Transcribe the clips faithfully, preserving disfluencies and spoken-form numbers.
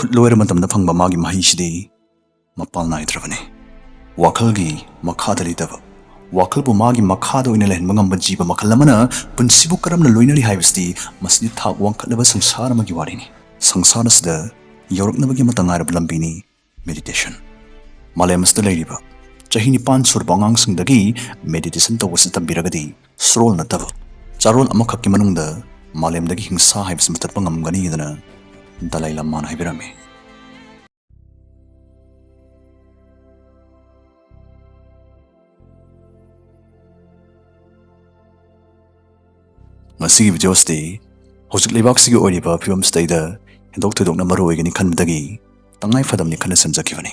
Food ꯂꯣꯏꯔ ꯃꯇꯝꯗ ꯐꯪꯕ ꯃꯥꯒꯤ ꯃꯍꯩꯁꯤꯗꯤ ꯃꯄꯥꯜ ꯅꯥꯏꯗ꯭ꯔꯕꯅꯤ꯫ ꯋꯥꯈꯜꯒꯤ ꯃꯈꯥꯗ ꯂꯩꯇꯕ, ꯋꯥꯈꯜꯕꯨ ꯃꯥꯒꯤ ꯃꯈꯥꯗ ꯑꯣꯏꯅ ꯂꯩꯍꯟꯕ ꯉꯝꯕ ꯖꯤꯕ ꯃꯈꯜ ꯑꯃꯅ ꯄꯨꯟꯁꯤꯕꯨ ꯀꯔꯝꯅ ꯂꯣꯏꯅꯔꯤ ꯍꯥꯏꯕꯁꯤꯗꯤ ꯃꯁꯤꯗꯤ ꯊꯥꯛ ꯋꯥꯡꯈꯠꯂꯕ ꯁꯪꯁꯥꯔ ꯑꯃꯒꯤ ꯋꯥꯔꯤꯅꯤ꯫ ꯁꯪꯁꯥꯔ ꯑꯁꯤꯗ ꯌꯧꯔꯛꯅꯕꯒꯤ ꯑꯃꯠꯇ ꯉꯥꯏꯔꯕ ꯂꯝꯕꯤꯅꯤ meditation꯫ ꯃꯥꯂꯦꯝ ꯑꯁꯤꯗ ꯂꯩꯔꯤꯕ ꯆꯍꯤ ꯅꯤꯄꯥꯟ ꯁꯨꯔꯕ ꯑꯉꯥꯡꯁꯤꯡꯗꯒꯤ meditation ꯇꯧꯕꯁꯤ ꯇꯝꯕꯤꯔꯒꯗꯤ ꯁꯨꯔꯣꯜ ꯅꯠꯇꯕ ꯆꯥꯔꯣꯜ ꯑꯃꯈꯛꯀꯤ ꯃꯅꯨꯡꯗ ꯃꯥꯂꯦꯝꯗꯒꯤ ꯍꯤꯡꯁꯥ ꯍꯥꯏꯕꯁꯤ ꯃꯨꯊꯠꯄ ꯉꯝꯒꯅꯤ ꯍꯥꯏꯗꯅ ꯗꯂꯥꯏ ꯂꯃꯥꯅ ꯍꯥꯏꯕꯤꯔꯝꯃꯤ꯫ ꯉꯁꯤꯒꯤ video ꯑꯁꯤꯗꯤ ꯍꯧꯖꯤꯛ ꯂꯩꯕꯥꯛꯁꯤꯒꯤ ꯑꯣꯏꯔꯤꯕ ꯐꯤꯕꯝꯁꯤꯗꯩꯗ ꯍꯦꯟꯗꯣꯛ ꯊꯣꯏꯗꯣꯛꯅ ꯃꯔꯨ ꯑꯣꯏꯒꯅꯤ ꯈꯟꯕꯗꯒꯤ ꯇꯉꯥꯏ ꯐꯗꯕꯅꯤ ꯈꯟꯅ ꯁꯦꯝꯖꯈꯤꯕꯅꯤ꯫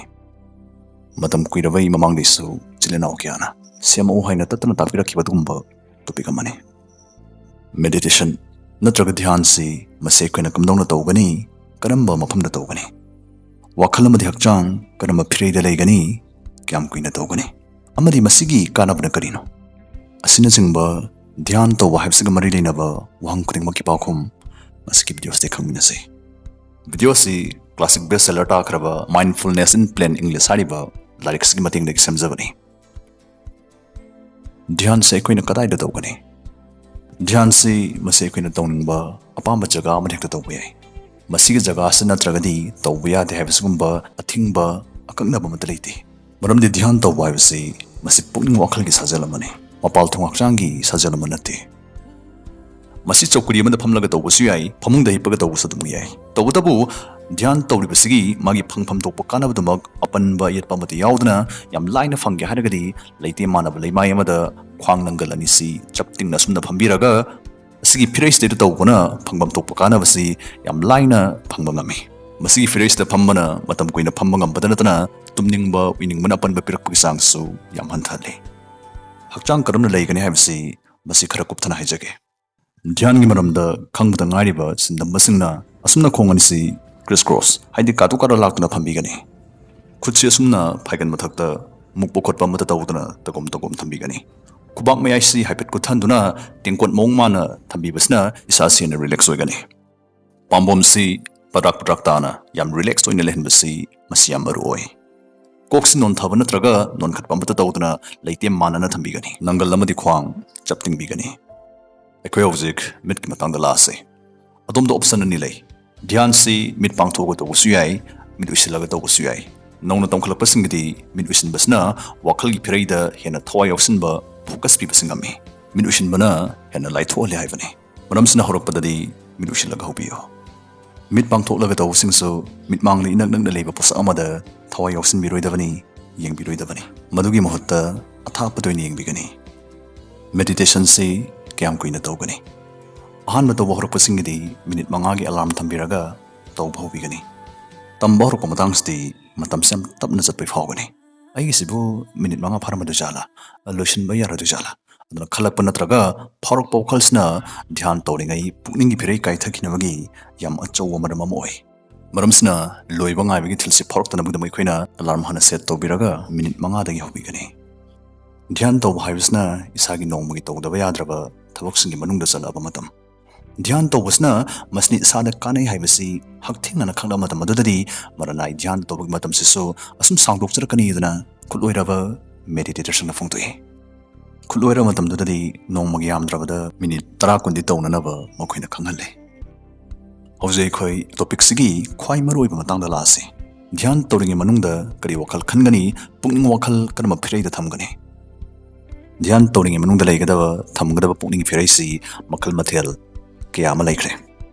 ꯃꯇꯝ ꯀꯨꯏꯔꯕꯩ ꯃꯃꯥꯡꯗꯩꯁꯨ ꯏꯆꯤꯜ ꯏꯅꯥꯎ ꯀꯌꯥꯅ ꯁꯦꯝꯃꯛꯎ ꯍꯥꯏꯅ ꯇꯠꯇꯅ ꯇꯥꯛꯄꯤꯔꯛꯈꯤꯕ ꯑꯗꯨꯒꯨꯝꯕ topic ꯑꯃꯅꯤ꯫ Meditation ꯅꯠꯇ꯭ꯔꯒ ꯙ꯭ꯌꯥꯟꯁꯤ ꯃꯁꯤ ꯑꯩꯈꯣꯏꯅ ꯀꯝꯗꯧꯅ ꯇꯧꯒꯅꯤ? ꯀꯔꯝꯕ ꯃꯐꯝꯗ ꯇꯧꯒꯅꯤ? ꯋꯥꯈꯜ ꯑꯃꯗꯤ ꯍꯛꯆꯥꯡ ꯀꯔꯝꯕ ꯐꯤꯔꯩꯗ ꯂꯩꯒꯅꯤ? ꯀꯌꯥꯝ ꯀꯨꯏꯅ ꯇꯧꯒꯅꯤ? ꯑꯃꯗꯤ ꯃꯁꯤꯒꯤ ꯀꯥꯟꯅꯕꯅ ꯀꯔꯤꯅꯣ? ꯑꯁꯤꯅꯆꯤꯡꯕ ꯙ꯭ꯌꯥꯟ ꯇꯧꯕ ꯍꯥꯏꯕꯁꯤꯒ ꯃꯔꯤ ꯂꯩꯅꯕ ꯋꯥꯍꯪ ꯈꯨꯗꯤꯡꯃꯛꯀꯤ ꯄꯥꯎꯈꯨꯝ ꯃꯁꯤꯒꯤ video ꯑꯁꯤꯗ ꯈꯪꯃꯤꯟꯅꯁꯤ꯫ Video ꯑꯁꯤ classic best seller ꯇꯥꯈ꯭ꯔꯕ Mindfulness in Plain English ꯍꯥꯏꯔꯤꯕ ꯂꯥꯏꯔꯤꯛ ꯑꯁꯤꯒꯤ ꯃꯇꯦꯡꯗꯒꯤ ꯁꯦꯝꯖꯕꯅꯤ꯫ ꯙ꯭ꯌꯥꯟꯁꯦ ꯑꯩꯈꯣꯏꯅ ꯀꯗꯥꯏꯗ ꯇꯧꯒꯅꯤ? ꯙ꯭ꯌꯥꯟꯁꯤ ꯃꯁꯤ ꯑꯩꯈꯣꯏꯅ ꯇꯧꯅꯤꯡꯕ ꯑꯄꯥꯝꯕ ꯖꯒꯥ ꯑꯃꯗ ꯍꯦꯛꯇ ꯇꯧꯕ ꯌꯥꯏ꯫ ꯃꯁꯤꯒꯤ ꯖꯒꯥ ꯑꯁꯤ ꯅꯠꯇ꯭ꯔꯒꯗꯤ ꯇꯧꯕ ꯌꯥꯗꯦ ꯍꯥꯏꯕꯁꯤꯒꯨꯝꯕ ꯑꯊꯤꯡꯕ ꯑꯀꯛꯅꯕ ꯑꯃꯠꯇ ꯂꯩꯇꯦ꯫ ꯃꯔꯝꯗꯤ ꯙ꯭ꯌꯥꯟ ꯇꯧꯕ ꯍꯥꯏꯕꯁꯤ ꯃꯁꯤ ꯄꯨꯛꯅꯤꯡ ꯋꯥꯈꯜꯒꯤ ꯁꯥꯖꯦꯜ ꯑꯃꯅꯤ, ꯃꯄꯥꯜ ꯊꯣꯡ ꯍꯛꯆꯥꯡꯒꯤ ꯁꯥꯖꯦꯜ ꯑꯃ ꯅꯠꯇꯦ꯫ ꯃꯁꯤ ꯆꯧꯀ꯭ꯔꯤ ꯑꯃꯗ ꯐꯝꯂꯒ ꯇꯧꯕꯁꯨ ꯌꯥꯏ, ꯐꯃꯨꯡꯗ ꯍꯤꯞꯄꯒ ꯇꯧꯕꯁꯨ ꯑꯗꯨꯝ ꯌꯥꯏ꯫ ꯇꯧꯕꯇꯕꯨ ꯙ꯭ꯌꯥꯟ ꯇꯧꯔꯤꯕꯁꯤꯒꯤ ꯃꯥꯒꯤ ꯐꯪꯐꯝ ꯊꯣꯛꯄ ꯀꯥꯟꯅꯕꯗꯨꯃꯛ ꯑꯄꯟꯕ ꯑꯌꯦꯠꯄ ꯑꯃꯠꯇ ꯌꯥꯎꯗꯅ ꯌꯥꯝ ꯂꯥꯏꯅ ꯐꯪꯒꯦ ꯍꯥꯏꯔꯒꯗꯤ ꯂꯩꯇꯦ ꯃꯥꯟꯅꯕ ꯂꯩꯃꯥꯏ ꯑꯃꯗ ꯈ꯭ꯋꯥꯡ ꯅꯪꯒꯜ ꯑꯅꯤꯁꯤ ꯆꯞ ꯇꯤꯡꯅ ꯑꯁꯨꯝꯅ ꯐꯝꯕꯤꯔꯒ ꯑꯁꯤꯒꯤ ꯐꯤꯔꯩꯁꯤꯗꯩꯗ ꯇꯧꯕꯅ ꯐꯪꯐꯝ ꯊꯣꯛꯄ ꯀꯥꯟꯅꯕꯁꯤ ꯌꯥꯝ ꯂꯥꯏꯅ ꯐꯪꯕ ꯉꯝꯃꯤ꯫ ꯃꯁꯤꯒꯤ ꯐꯤꯔꯩꯁꯤꯗ ꯐꯝꯕꯅ ꯃꯇꯝ ꯀꯨꯏꯅ ꯐꯝꯕ ꯉꯝꯕꯗ ꯅꯠꯇꯅ ꯇꯨꯝꯅꯤꯡꯕ, ꯎꯏꯅꯤꯡꯕꯅ ꯑꯄꯟꯕ ꯄꯤꯔꯛꯄꯒꯤ ꯆꯥꯡꯁꯨ ꯌꯥꯝ ꯍꯟꯊꯍꯜꯂꯤ꯫ ꯍꯛꯆꯥꯡ ꯀꯔꯝꯅ ꯂꯩꯒꯅꯤ ꯍꯥꯏꯕꯁꯤ ꯃꯁꯤ ꯈꯔ ꯀꯨꯞꯊꯅ ꯍꯥꯏꯖꯒꯦ꯫ ꯙ꯭ꯌꯥꯟꯒꯤ ꯃꯔꯝꯗ ꯈꯪꯕꯗ ꯉꯥꯏꯔꯤꯕ ꯁꯤꯟꯗꯝꯕꯁꯤꯡꯅ ꯑꯁꯨꯝꯅ ꯈꯣꯡ ꯑꯅꯤꯁꯤ criss cross, ꯍꯥꯏꯗꯤ ꯀꯥꯇꯨ ꯀꯥꯔꯟ ꯂꯥꯛꯇꯨꯅ ꯐꯝꯕꯤꯒꯅꯤ꯫ ꯈꯨꯠꯁꯤ ꯑꯁꯨꯝꯅ ꯐꯥꯏꯒꯟ ꯃꯊꯛꯇ ꯃꯨꯛꯄ ꯈꯣꯠꯄ ꯑꯃꯠꯇ ꯇꯧꯗꯅ ꯇꯒꯣꯝ ꯇꯒꯣꯝ ꯊꯝꯕꯤꯒꯅꯤ꯫ ꯈꯨꯕꯥꯛ ꯃꯌꯥꯏꯁꯤ ꯍꯥꯏꯐꯦꯠ ꯀꯨꯠꯊꯟꯗꯨꯅ ꯇꯦꯡꯀꯣꯠ ꯃꯑꯣꯡ ꯃꯥꯟꯅ ꯊꯝꯕꯤꯕꯁꯤꯅ ꯏꯁꯥꯁꯤ ꯍꯦꯟꯅ relax ꯑꯣꯏꯒꯅꯤ꯫ ꯄꯥꯝꯕꯣꯝꯁꯤ ꯄꯗ꯭ꯔꯥꯛ ꯄꯗ꯭ꯔꯥꯛ ꯇꯥꯅ ꯌꯥꯝ ꯔꯤꯂꯦꯛꯁ ꯑꯣꯏꯅ ꯂꯩꯍꯟꯕꯁꯤ ꯃꯁꯤ ꯌꯥꯝ ꯃꯔꯨ ꯑꯣꯏ꯫ ꯀꯣꯛꯁꯤ ꯅꯣꯟꯊꯕ ꯅꯠꯇ꯭ꯔꯒ ꯅꯣꯟꯈꯠꯄ ꯑꯃꯠꯇ ꯇꯧꯗꯅ ꯂꯩꯇꯦꯝ ꯃꯥꯟꯅꯅ ꯊꯝꯕꯤꯒꯅꯤ꯫ ꯅꯪꯒꯜ ꯑꯃꯗꯤ ꯈ꯭ꯋꯥꯡ ꯆꯞ ꯇꯤꯡꯕꯤꯒꯅꯤ꯫ ꯑꯩꯈꯣꯏ ꯍꯧꯖꯤꯛ ꯃꯤꯠꯀꯤ ꯃꯇꯥꯡꯗ ꯂꯥꯛꯑꯁꯤ꯫ ꯑꯗꯣꯝꯗ ꯑꯣꯞꯁꯟ ꯑꯅꯤ ꯂꯩ꯫ ꯙ꯭ꯌꯥꯟꯁꯤ ꯃꯤꯠ ꯄꯥꯡꯊꯣꯛꯑꯒ ꯇꯧꯕꯁꯨ ꯌꯥꯏ, ꯃꯤꯠ ꯎꯏꯁꯤꯜꯂꯒ ꯇꯧꯕꯁꯨ ꯌꯥꯏ꯫ ꯅꯧꯅ ꯇꯝꯈꯠꯂꯛꯄꯁꯤꯡꯒꯤꯗꯤ ꯃꯤꯠ ꯎꯏꯁꯤꯟꯕꯁꯤꯅ ꯋꯥꯈꯜꯒꯤ ꯐꯤꯔꯩꯗ ꯍꯦꯟꯅ ꯊꯋꯥꯏ ꯌꯥꯎꯁꯤꯟꯕ, ꯐꯣꯀꯁ ꯄꯤꯕꯁꯤ ꯉꯝꯃꯤ꯫ ꯃꯤꯠ ꯎꯏꯁꯤꯟꯕꯅ ꯍꯦꯟꯅ ꯂꯥꯏꯊꯣꯛꯍꯜꯂꯤ ꯍꯥꯏꯕꯅꯤ꯫ ꯃꯔꯝꯁꯤꯅ ꯍꯧꯔꯛꯄꯗꯗꯤ ꯃꯤꯠ ꯎꯏꯁꯤꯜꯂꯒ ꯍꯧꯕꯤꯌꯨ꯫ ꯃꯤꯠ ꯄꯥꯡꯊꯣꯛꯂꯒ ꯇꯧꯕꯁꯤꯡꯁꯨ ꯃꯤꯠꯃꯥꯡꯗ ꯏꯅꯛ ꯅꯛꯅ ꯂꯩꯕ ꯄꯣꯠꯁꯛ ꯑꯃꯗ ꯊꯋꯥꯏ ꯌꯥꯎꯁꯤꯟꯕꯤꯔꯣꯏꯗꯕꯅꯤ, ꯌꯦꯡꯕꯤꯔꯣꯏꯗꯕꯅꯤ꯫ ꯃꯗꯨꯒꯤ ꯃꯍꯨꯠꯇ ꯑꯊꯥꯞꯄꯗ ꯑꯣꯏꯅ ꯌꯦꯡꯕꯤꯒꯅꯤ꯫ ꯃꯦꯗꯤꯇꯦꯁꯟꯁꯤ ꯀꯌꯥꯝ ꯀꯨꯏꯅ ꯇꯧꯒꯅꯤ? ꯑꯍꯥꯟꯕ ꯇꯧꯕ ꯍꯧꯔꯛꯄꯁꯤꯡꯒꯤꯗꯤ ꯃꯤꯅꯤꯠ ꯃꯉꯥꯒꯤ ꯑꯂꯥꯔꯝ ꯊꯝꯕꯤꯔꯒ ꯇꯧꯕ ꯍꯧꯕꯤꯒꯅꯤ꯫ ꯇꯝꯕ ꯍꯧꯔꯛꯄ ꯃꯇꯥꯡꯁꯤꯗꯤ ꯃꯇꯝꯁꯤ ꯌꯥꯝ ꯇꯞꯅ ꯆꯠꯄꯩ ꯐꯥꯎꯒꯅꯤ꯫ "ꯑꯩꯒꯤꯁꯤꯕꯨ ꯃꯤꯅꯤꯠ ꯃꯉꯥ ꯐꯥꯔꯝꯃꯗꯣꯏ ꯖꯥꯠꯂꯥ? ꯂꯣꯏꯁꯤꯟꯕ ꯌꯥꯔꯗꯣꯏ ꯖꯥꯠꯂꯥ?" ꯑꯗꯨꯅ ꯈꯜꯂꯛꯄ ꯅꯠꯇ꯭ꯔꯒ ꯐꯥꯎꯔꯛꯄ ꯋꯥꯈꯜꯁꯤꯅ ꯙ꯭ꯌꯥꯟ ꯇꯧꯔꯤꯉꯩ ꯄꯨꯛꯅꯤꯡꯒꯤ ꯐꯤꯔꯩ ꯀꯥꯏꯊꯈꯤꯅꯕꯒꯤ ꯌꯥꯝ ꯑꯆꯧꯕ ꯃꯔꯝ ꯑꯃ ꯑꯣꯏ꯫ ꯃꯔꯝꯁꯤꯅ ꯂꯣꯏꯕ ꯉꯥꯏꯕꯒꯤ ꯊꯤꯜꯁꯤ ꯐꯥꯎꯔꯛꯇꯅꯕꯒꯤꯗꯃꯛ ꯑꯩꯈꯣꯏꯅ ꯑꯂꯥꯔꯝ ꯍꯥꯟꯅ ꯁꯦꯠ ꯇꯧꯕꯤꯔꯒ ꯃꯤꯅꯤꯠ ꯃꯉꯥꯗꯒꯤ ꯍꯧꯕꯤꯒꯅꯤ꯫ ꯙ꯭ꯌꯥꯟ ꯇꯧꯕ ꯍꯥꯏꯕꯁꯤꯅ ꯏꯁꯥꯒꯤ ꯅꯣꯡꯃꯒꯤ ꯇꯧꯗꯕ ꯌꯥꯗ꯭ꯔꯕ ꯊꯕꯛꯁꯤꯡꯒꯤ ꯃꯅꯨꯡꯗ ꯆꯜꯂꯛꯑꯕ ꯃꯇꯝ꯫ ꯙ꯭ꯌꯥꯟ ꯇꯧꯕꯁꯤꯅ ꯃꯁꯤꯅ ꯏꯁꯥꯗ ꯀꯥꯟꯅꯩ ꯍꯥꯏꯕꯁꯤ ꯍꯛꯊꯦꯡꯅꯅ ꯈꯪꯂꯛꯄ ꯃꯇꯝ ꯑꯗꯨꯗꯗꯤ ꯃꯔꯅꯥꯏ ꯙ꯭ꯌꯥꯟ ꯇꯧꯕꯒꯤ ꯃꯇꯝꯁꯤꯁꯨ ꯑꯁꯨꯝ ꯁꯥꯡꯗꯣꯛꯆꯔꯛꯀꯅꯤ ꯑꯗꯨꯅ ꯈꯨꯠꯂꯣꯏꯔꯕ ꯃꯦꯗꯤꯇꯦꯇꯔꯁꯤꯡꯅ ꯐꯣꯡꯗꯣꯛꯏ꯫ ꯈꯨꯠꯂꯣꯏꯔꯕ ꯃꯇꯝꯗꯨꯗꯗꯤ ꯅꯣꯡꯃꯒꯤ ꯌꯥꯝꯗ꯭ꯔꯕꯗ ꯃꯤꯅꯤꯠ ꯇꯔꯥ ꯀꯨꯟꯗꯤ ꯇꯧꯅꯅꯕ ꯃꯈꯣꯏꯅ ꯈꯪꯍꯜꯂꯤ꯫ ꯍꯧꯖꯤꯛ ꯑꯩꯈꯣꯏ ꯇꯣꯄꯤꯛꯁꯤꯒꯤ ꯈ꯭ꯋꯥꯏ ꯃꯔꯨꯑꯣꯏꯕ ꯃꯇꯥꯡꯗ ꯂꯥꯛꯑꯁꯤ꯫ ꯙ꯭ꯌꯥꯟ ꯇꯧꯔꯤꯉꯩ ꯃꯅꯨꯡꯗ ꯀꯔꯤ ꯋꯥꯈꯜ ꯈꯟꯒꯅꯤ? ꯄꯨꯛꯅꯤꯡ ꯋꯥꯈꯜ ꯀꯔꯝꯕ ꯐꯤꯔꯩꯗ ꯊꯝꯒꯅꯤ? ꯙ꯭ꯌꯥꯟ ꯇꯧꯔꯤꯉꯩ ꯃꯅꯨꯡꯗ ꯂꯩꯒꯗꯕ, ꯊꯝꯒꯗꯕ ꯄꯨꯛꯅꯤꯡꯒꯤ ꯐꯤꯔꯩꯁꯤ ꯃꯈꯜ ꯃꯊꯦꯜ ꯀꯌꯥ ꯑꯃ ꯂꯩꯈ꯭ꯔꯦ꯫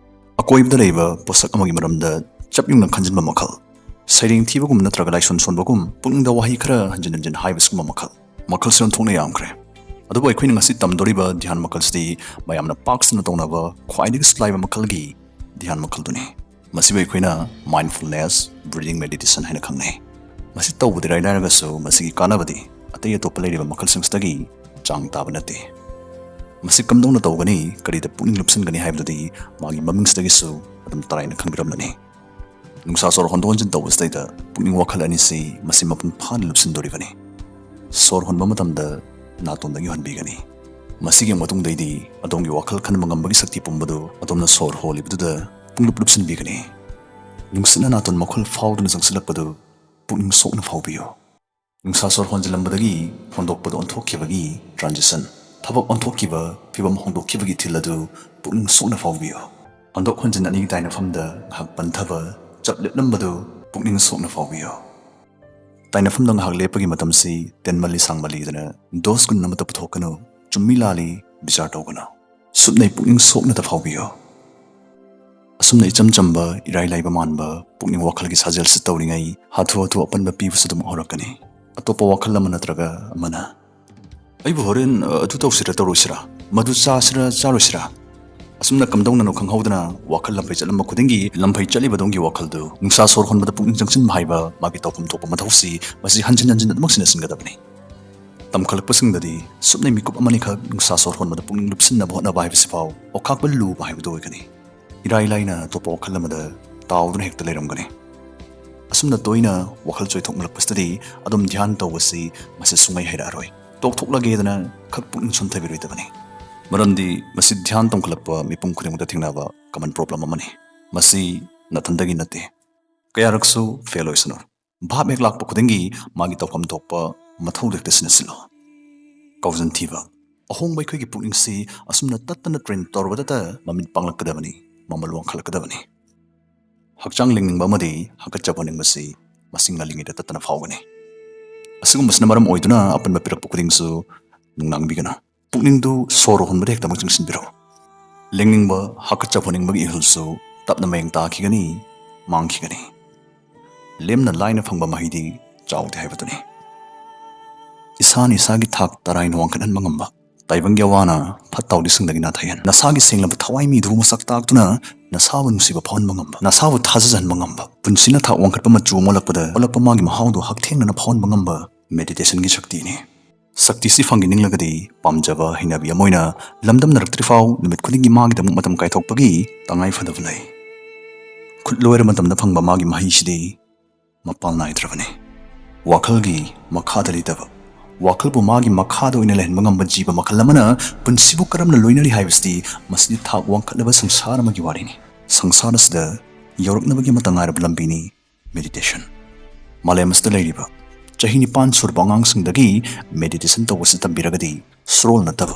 ꯑꯀꯣꯏꯕꯗ ꯂꯩꯕ ꯄꯣꯠꯁꯛ ꯑꯃꯒꯤ ꯃꯔꯝꯗ ꯆꯞ ꯌꯨꯡꯅ ꯈꯟꯖꯤꯟꯕ ꯃꯈꯜ, ꯁꯩꯔꯦꯡ ꯊꯤꯕꯒꯨꯝ ꯅꯠꯇ꯭ꯔꯒ ꯂꯥꯏꯁꯣꯟ ꯁꯣꯟꯕꯒꯨꯝ ꯄꯨꯛꯅꯤꯡꯗ ꯋꯥꯍꯩ ꯈꯔ ꯍꯟꯖꯤꯟ ꯍꯟꯖꯤꯟ ꯍꯥꯏꯕꯁꯤꯒꯨꯝꯕ ꯃꯈꯜ, ꯃꯈꯜꯁꯤ ꯑꯣꯟꯊꯣꯛꯅ ꯌꯥꯝꯈ꯭ꯔꯦ꯫ ꯑꯗꯨꯕꯨ ꯑꯩꯈꯣꯏꯅ ꯉꯁꯤ ꯇꯝꯗꯣꯔꯤꯕ ꯙ꯭ꯌꯥꯟ ꯃꯈꯜꯁꯤꯗꯤ ꯃꯌꯥꯝꯅ ꯄꯥꯛ ꯁꯟꯅ ꯇꯧꯅꯕ ꯈ꯭ꯋꯥꯏꯗꯒꯤ ꯂꯥꯏꯕ ꯃꯈꯜꯒꯤ ꯙ꯭ꯌꯥꯟ ꯃꯈꯜꯗꯨꯅꯤ꯫ ꯃꯁꯤꯕꯨ ꯑꯩꯈꯣꯏꯅ mindfulness breathing meditation ꯍꯥꯏꯅ ꯈꯪꯅꯩ꯫ ꯃꯁꯤ ꯇꯧꯕꯗꯤ ꯏꯔꯥꯏ ꯂꯥꯏꯔꯒꯁꯨ ꯃꯁꯤꯒꯤ ꯀꯥꯟꯅꯕꯗꯤ ꯑꯇꯩ ꯑꯇꯣꯞꯄ ꯂꯩꯔꯤꯕ ꯃꯈꯜꯁꯤꯡꯁꯤꯗꯒꯤ ꯆꯥꯡ ꯇꯥꯕ ꯅꯠꯇꯦ꯫ ꯃꯁꯤ ꯀꯝꯗꯧꯅ ꯇꯧꯒꯅꯤ, ꯀꯔꯤꯗ ꯄꯨꯛꯅꯤꯡ ꯂꯨꯞꯁꯤꯟꯒꯅꯤ ꯍꯥꯏꯕꯗꯨꯗꯤ ꯃꯥꯒꯤ ꯃꯃꯤꯡꯁꯤꯗꯒꯤꯁꯨ ꯑꯗꯨꯝ ꯇꯔꯥꯏꯅ ꯈꯪꯕꯤꯔꯝꯂꯅꯤ꯫ ꯅꯨꯡꯁꯥ ꯁꯣꯔ ꯍꯣꯟꯗꯣꯛ ꯍꯣꯟꯖꯤꯟ ꯇꯧꯕꯁꯤꯗꯩꯗ ꯄꯨꯛꯅꯤꯡ ꯋꯥꯈꯜ ꯑꯅꯤꯁꯤ ꯃꯁꯤ ꯃꯄꯨꯡ ꯐꯥꯅ ꯂꯨꯞꯁꯤꯟꯗꯣꯔꯤꯕꯅꯤ꯫ ꯁꯣꯔ ꯍꯣꯟꯕ ꯃꯇꯝꯗ ꯅꯥꯇꯣꯟꯗꯒꯤ ꯍꯣꯟꯕꯤꯒꯅꯤ꯫ ꯃꯁꯤꯒꯤ ꯃꯇꯨꯡꯗꯩꯗꯤ ꯑꯗꯣꯝꯒꯤ ꯋꯥꯈꯜ ꯈꯟꯕ ꯉꯝꯕꯒꯤ ꯁꯛꯇꯤ ꯄꯨꯝꯕꯗꯨ ꯑꯗꯣꯝꯅ ꯁꯣꯔ ꯍꯣꯜꯂꯤꯕꯗꯨꯗ ꯄꯨꯡꯂꯨꯞ ꯂꯨꯞꯁꯤꯟꯕꯤꯒꯅꯤ꯫ ꯅꯨꯡꯁꯤꯠꯅ ꯅꯥꯇꯣꯟ ꯃꯈꯨꯜ ꯐꯥꯎꯗꯨꯅ ꯆꯪꯁꯤꯜꯂꯛꯄꯗꯨ ꯄꯨꯛꯅꯤꯡ ꯁꯣꯛꯅ ꯐꯥꯎꯕꯤꯌꯨ꯫ ꯅꯨꯡꯁꯥ ꯁꯣꯔ ꯍꯣꯟꯖꯤꯜꯂꯝꯕꯗꯒꯤ ꯍꯣꯟꯗꯣꯛꯄꯗ ꯑꯣꯟꯊꯣꯛꯈꯤꯕꯒꯤ transition, ꯊꯕꯛ ꯑꯣꯟꯊꯣꯛꯈꯤꯕ, ꯐꯤꯕꯝ ꯍꯣꯡꯗꯣꯛꯈꯤꯕꯒꯤ ꯏꯊꯤꯜ ꯑꯗꯨ ꯄꯨꯛꯅꯤꯡ ꯁꯣꯛꯅ ꯐꯥꯎꯕꯤꯌꯨ꯫ ꯍꯣꯟꯗꯣꯛ ꯍꯣꯟꯖꯤꯟ ꯑꯅꯤꯒꯤ ꯇꯥꯏꯅꯐꯝꯗ ꯉꯥꯏꯍꯥꯛ ꯄꯟꯊꯕ, ꯆꯞ ꯂꯦꯞꯂꯝꯕꯗꯨ ꯄꯨꯛꯅꯤꯡ ꯁꯣꯛꯅ ꯐꯥꯎꯕꯤꯌꯨ꯫ ꯇꯥꯏꯅꯐꯝꯗ ꯉꯥꯏꯍꯥꯛ ꯂꯦꯞꯄꯒꯤ ꯃꯇꯝꯁꯤ ꯇꯦꯟꯃꯜꯂꯤ ꯁꯥꯡꯃꯜꯂꯤꯗꯅ ꯗꯣꯁ ꯒꯨꯟ ꯑꯃꯠꯇ ꯄꯨꯊꯣꯛꯀꯅꯨ꯫ ꯆꯨꯝꯃꯤ ꯂꯥꯜꯂꯤ ꯕꯤꯆꯥꯔ ꯇꯧꯒꯅꯨ꯫ ꯁꯨꯞꯅꯩ ꯄꯨꯛꯅꯤꯡ ꯁꯣꯛꯅꯇ ꯐꯥꯎꯕꯤꯌꯨ꯫ ꯑꯁꯨꯝꯅ ꯏꯆꯝ ꯆꯝꯕ, ꯏꯔꯥꯏ ꯂꯥꯏꯕ ꯃꯥꯟꯕ ꯄꯨꯛꯅꯤꯡ ꯋꯥꯈꯜꯒꯤ ꯁꯥꯖꯦꯜꯁꯤ ꯇꯧꯔꯤꯉꯩ, ꯍꯥꯊꯨ ꯍꯥꯊꯨ ꯑꯄꯟꯕ ꯄꯤꯕꯁꯨ ꯑꯗꯨꯝ ꯍꯧꯔꯛꯀꯅꯤ꯫ ꯑꯇꯣꯞꯄ ꯋꯥꯈꯜ ꯑꯃ ꯅꯠꯇ꯭ꯔꯒ ꯑꯃꯅ, "ꯑꯩꯕꯨ ꯍꯣꯔꯦꯟ, ꯑ, ꯑꯗꯨ ꯇꯧꯁꯤꯔ ꯇꯧꯔꯣꯏꯁꯤꯔ, ꯃꯗꯨ ꯆꯥꯁꯤꯔ ꯆꯥꯔꯣꯏꯁꯤꯔ?" ꯑꯁꯨꯝꯅ ꯀꯝꯗꯧꯅꯅꯣ ꯈꯪꯍꯧꯗꯅ ꯋꯥꯈꯜ ꯂꯝꯐꯩ ꯆꯠꯂꯝꯕ ꯈꯨꯗꯤꯡꯒꯤ, ꯂꯝꯐꯩ ꯆꯠꯂꯤꯕꯗꯧꯒꯤ ꯋꯥꯈꯜꯗꯨ ꯅꯨꯡꯁꯥ ꯁꯣꯔ ꯍꯣꯟꯕꯗ ꯄꯨꯛꯅꯤꯡ ꯆꯪꯁꯤꯟꯕ ꯍꯥꯏꯕ ꯃꯥꯒꯤ ꯇꯧꯐꯝ ꯊꯣꯛꯄ ꯃꯊꯧꯁꯤ ꯃꯁꯤ ꯍꯟꯖꯤꯟ ꯍꯟꯖꯤꯟ ꯑꯗꯨꯃꯛ ꯁꯤꯟꯅꯁꯤꯟꯒꯗꯕꯅꯤ꯫ ꯇꯝꯈꯠꯂꯛꯄꯁꯤꯡꯗꯗꯤ ꯁꯨꯞꯅꯩ ꯃꯤꯀꯨꯞ ꯑꯃꯅꯤꯈꯛ ꯅꯨꯡꯁꯥ ꯁꯣꯔ ꯍꯣꯟꯕꯗ ꯄꯨꯛꯅꯤꯡ ꯂꯨꯞꯁꯤꯟꯅꯕ ꯍꯣꯠꯅꯕ ꯍꯥꯏꯕꯁꯤꯐꯥꯎ ꯑꯣꯈꯥꯛꯄ ꯂꯨꯕ ꯍꯥꯏꯕꯗꯨ ꯑꯣꯏꯒꯅꯤ꯫ ꯏꯔꯥꯏ ꯂꯥꯏꯅ ꯑꯇꯣꯞꯄ ꯋꯥꯈꯜ ꯑꯃꯗ ꯇꯥꯎꯗꯨꯅ ꯍꯦꯛꯇ ꯂꯩꯔꯝꯒꯅꯤ꯫ ꯑꯁꯨꯝꯅ ꯇꯣꯏꯅ ꯋꯥꯈꯜ ꯆꯣꯏꯊꯣꯛꯃꯜꯂꯛꯄꯁꯤꯗꯗꯤ ꯑꯗꯨꯝ ꯙ꯭ꯌꯥꯟ ꯇꯧꯕꯁꯤ ꯃꯁꯤ ꯁꯨꯡꯍꯩ ꯍꯩꯔꯛꯑꯔꯣꯏ꯫ ꯇꯣꯛꯊꯣꯛꯂꯒꯦꯗꯅ ꯈꯛ ꯄꯨꯛꯅꯤꯡ ꯁꯣꯟꯊꯕꯤꯔꯣꯏꯗꯕꯅꯤ꯫ ꯃꯔꯝꯗꯤ ꯃꯁꯤ ꯙ꯭ꯌꯥꯟ ꯇꯧꯈꯠꯂꯛꯄ ꯃꯤꯄꯨꯝ ꯈꯨꯗꯤꯡꯃꯛꯇ ꯊꯦꯡꯅꯕ common problem ꯑꯃꯅꯤ꯫ ꯃꯁꯤ ꯅꯊꯟꯗꯒꯤ ꯅꯠꯇꯦ꯫ ꯀꯌꯥꯔꯛꯁꯨ fail ꯑꯣꯏꯁꯅꯨ꯫ ꯚꯥꯞ ꯍꯦꯛ ꯂꯥꯛꯄ ꯈꯨꯗꯤꯡꯒꯤ ꯃꯥꯒꯤ ꯇꯧꯐꯝ ꯊꯣꯛꯄ ꯃꯊꯧꯗꯨ ꯍꯦꯛꯇ ꯁꯤꯟꯅꯁꯤꯜꯂꯨ꯫ ꯀꯥꯎꯖꯟ ꯊꯤꯕ꯫ ꯑꯍꯣꯡꯕ ꯑꯩꯈꯣꯏꯒꯤ ꯄꯨꯛꯅꯤꯡꯁꯤ ꯑꯁꯨꯝꯅ ꯇꯠꯇꯅ train ꯇꯧꯔꯕꯗꯇ ꯃꯃꯤꯠ ꯄꯥꯡꯂꯛꯀꯗꯕꯅꯤ, ꯃꯃꯜ ꯋꯥꯡꯈꯠꯂꯛꯀꯗꯕꯅꯤ꯫ ꯍꯛꯆꯥꯡ ꯂꯦꯡꯅꯤꯡꯕ ꯑꯃꯗꯤ ꯍꯥꯀꯠꯆꯕ ꯍꯣꯟꯅꯤꯡꯕꯁꯤ ꯃꯁꯤ ꯉꯜꯂꯤꯉꯩꯗ ꯇꯠꯇꯅ ꯐꯥꯎꯒꯅꯤ꯫ ꯑꯁꯤꯒꯨꯝꯕꯁꯤꯅ ꯃꯔꯝ ꯑꯣꯏꯗꯨꯅ ꯑꯄꯟꯕ ꯄꯤꯔꯛꯄ ꯈꯨꯗꯤꯡꯁꯨ ꯅꯨꯡꯅꯥꯡꯕꯤꯒꯅꯨ꯫ ꯄꯨꯛꯅꯤꯡꯗꯨ ꯁꯣꯔ ꯍꯣꯟꯕꯗ ꯍꯦꯛꯇꯃꯛ ꯆꯤꯡꯁꯤꯟꯕꯤꯔꯣ꯫ ꯂꯦꯡꯅꯤꯡꯕ, ꯍꯥꯀꯠꯆꯕ ꯍꯣꯟꯅꯤꯡꯕꯒꯤ ꯏꯍꯨꯜꯁꯨ ꯇꯞꯅ ꯃꯌꯦꯡ ꯇꯥꯈꯤꯒꯅꯤ, ꯃꯥꯡꯈꯤꯒꯅꯤ꯫ ꯂꯦꯝꯅ ꯂꯥꯏꯅ ꯐꯪꯕ ꯃꯍꯩꯗꯤ ꯆꯥꯎꯗꯦ ꯍꯥꯏꯕꯗꯨꯅꯤ꯫ ꯏꯁꯥꯅ ꯏꯁꯥꯒꯤ ꯊꯥꯛ ꯇꯔꯥꯏꯅ ꯋꯥꯡꯈꯠꯍꯟꯕ ꯉꯝꯕ, ꯇꯥꯏꯕꯪꯒꯤ ꯑꯋꯥꯅ ꯐꯠꯇ ꯍꯥꯎꯗꯤꯁꯤꯡꯗꯒꯤ ꯅꯥꯊꯩꯍꯟ, ꯅꯁꯥꯒꯤ ꯁꯦꯡꯂꯕ ꯊꯋꯥꯏ ꯃꯤꯗꯨꯕꯨ ꯃꯁꯛ ꯇꯥꯛꯇꯨꯅ ꯅꯁꯥꯕꯨ ꯅꯨꯡꯁꯤꯕ ꯐꯥꯎꯍꯟꯕ ꯉꯝꯕ, ꯅꯁꯥꯕꯨ ꯊꯥꯖꯖꯍꯟꯕ ꯉꯝꯕ, ꯄꯨꯟꯁꯤꯅ ꯊꯥꯛ ꯋꯥꯡꯈꯠꯄ ꯃꯆꯨ ꯑꯃ ꯑꯣꯜꯂꯛꯄꯗ ꯑꯣꯜꯂꯛꯄ ꯃꯥꯒꯤ ꯃꯍꯥꯎꯗꯨ ꯍꯛꯊꯦꯡꯅꯅ ꯐꯥꯎꯍꯟꯕ ꯉꯝꯕ meditationꯒꯤ ꯁꯛꯇꯤꯅꯤ꯫ ꯁꯛꯇꯤꯁꯤ ꯐꯪꯒꯦ ꯅꯤꯡꯂꯒꯗꯤ ꯄꯥꯝꯖꯕ ꯍꯩꯅꯕꯤ ꯑꯃ ꯑꯣꯏꯅ ꯂꯝꯗꯝꯅꯔꯛꯇ꯭ꯔꯤꯐꯥꯎ ꯅꯨꯃꯤꯠ ꯈꯨꯗꯤꯡꯒꯤ ꯃꯥꯒꯤꯗꯃꯛ ꯃꯇꯝ ꯀꯥꯏꯊꯣꯛꯄꯒꯤ ꯇꯉꯥꯏ ꯐꯗꯕ ꯂꯩ꯫ ꯈꯨꯠ ꯂꯣꯏꯔ ꯃꯇꯝꯗ ꯐꯪꯕ ꯃꯥꯒꯤ ꯃꯍꯩꯁꯤꯗꯤ ꯃꯄꯥꯜ ꯅꯥꯏꯗ꯭ꯔꯕꯅꯤ꯫ ꯋꯥꯈꯜꯒꯤ ꯃꯈꯥꯗ ꯂꯩꯇꯕ, ꯋꯥꯈꯜꯕꯨ ꯃꯥꯒꯤ ꯃꯈꯥꯗ ꯑꯣꯏꯅ ꯂꯩꯍꯟꯕ ꯉꯝꯕ ꯖꯤꯕ ꯃꯈꯜ ꯑꯃꯅ ꯄꯨꯟꯁꯤꯕꯨ ꯀꯔꯝꯅ ꯂꯣꯏꯅꯔꯤ ꯍꯥꯏꯕꯁꯤꯗꯤ ꯃꯁꯤꯗꯤ ꯊꯥꯛ ꯋꯥꯡꯈꯠꯂꯕ ꯁꯪꯁꯥꯔ ꯑꯃꯒꯤ ꯋꯥꯔꯤꯅꯤ꯫ ꯁꯪꯁꯥꯔ ꯑꯁꯤꯗ ꯌꯧꯔꯛꯅꯕꯒꯤ ꯑꯃꯠꯇ ꯉꯥꯏꯔꯕ ꯂꯝꯕꯤꯅꯤ ꯃꯦꯗꯤꯇꯦꯁꯟ꯫ ꯃꯥꯂꯦꯝ ꯑꯁꯤꯗ ꯂꯩꯔꯤꯕ ꯆꯍꯤ ꯅꯤꯄꯥꯟ ꯁꯨꯔꯕ ꯑꯉꯥꯡꯁꯤꯡꯗꯒꯤ ꯃꯦꯗꯤꯇꯦꯁꯟ ꯇꯧꯕꯁꯤ ꯇꯝꯕꯤꯔꯒꯗꯤ ꯁꯨꯔꯣꯜ ꯅꯠꯇꯕ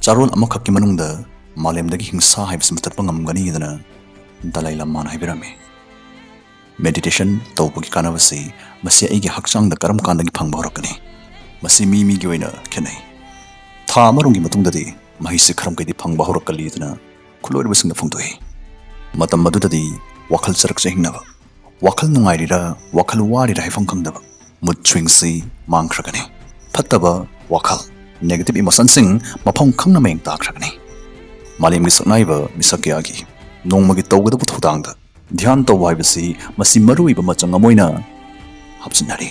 ꯆꯥꯔꯣꯜ ꯑꯃꯈꯛꯀꯤ ꯃꯅꯨꯡꯗ ꯃꯥꯂꯦꯝꯗꯒꯤ ꯍꯤꯡꯁꯥ ꯍꯥꯏꯕꯁꯤ ꯃꯨꯊꯠꯄ ꯉꯝꯒꯅꯤꯗꯅ ꯗꯂꯥꯏ ꯂꯃꯥꯅ ꯍꯥꯏꯕꯤꯔꯝꯃꯤ꯫ ꯃꯦꯗꯤꯇꯦꯁꯟ ꯇꯧꯕꯒꯤ ꯀꯥꯟꯅꯕꯁꯤ ꯃꯁꯤ ꯑꯩꯒꯤ ꯍꯛꯆꯥꯡꯗ ꯀꯔꯝ ꯀꯥꯟꯗꯒꯤ ꯐꯪꯕ ꯍꯧꯔꯛꯀꯅꯤ? ꯃꯁꯤ ꯃꯤ ꯃꯤꯒꯤ ꯑꯣꯏꯅ ꯈꯦꯠꯅꯩ꯫ ꯊꯥ ꯑꯃꯔꯣꯝꯒꯤ ꯃꯇꯨꯡꯗꯗꯤ ꯃꯍꯩꯁꯤ ꯈꯔꯝꯈꯩꯗꯤ ꯐꯪꯕ ꯍꯧꯔꯛꯀꯜꯂꯤꯗꯅ ꯈꯨꯠꯂꯣꯏꯔꯕꯁꯤꯡꯅ ꯐꯣꯡꯗꯣꯛꯏ꯫ ꯃꯇꯝ ꯑꯗꯨꯗꯗꯤ ꯋꯥꯈꯜ ꯆꯔꯛ ꯆꯍꯤꯡꯅꯕ, ꯋꯥꯈꯜ ꯅꯨꯡꯉꯥꯏꯔꯤꯔꯥ ꯋꯥꯈꯜ ꯋꯥꯔꯤꯔꯥ ꯍꯥꯏꯐꯝ ꯈꯪꯗꯕ ꯃꯨꯠ ꯁ꯭ꯋꯤꯡꯁꯤ ꯃꯥꯡꯈ꯭ꯔꯒꯅꯤ꯫ ꯐꯠꯇꯕ ꯋꯥꯈꯜ, ꯅꯦꯒꯦꯇꯤꯚ ꯏꯃꯣꯁꯟꯁꯤꯡ ꯃꯐꯝ ꯈꯪꯅ ꯃꯌꯦꯡ ꯇꯥꯈ꯭ꯔꯒꯅꯤ꯫ ꯃꯥꯂꯦꯝꯒꯤ ꯁꯛꯅꯥꯏꯕ ꯃꯤꯁꯛ ꯀꯌꯥꯒꯤ ꯅꯣꯡꯃꯒꯤ ꯇꯧꯒꯗꯕ ꯊꯧꯗꯥꯡꯗ ꯙ꯭ꯌꯥꯟ ꯇꯧꯕ ꯍꯥꯏꯕꯁꯤ ꯃꯁꯤ ꯃꯔꯨꯑꯣꯏꯕ ꯃꯆꯪ ꯑꯃ ꯑꯣꯏꯅ ꯍꯥꯞꯆꯤꯟꯅꯔꯤ꯫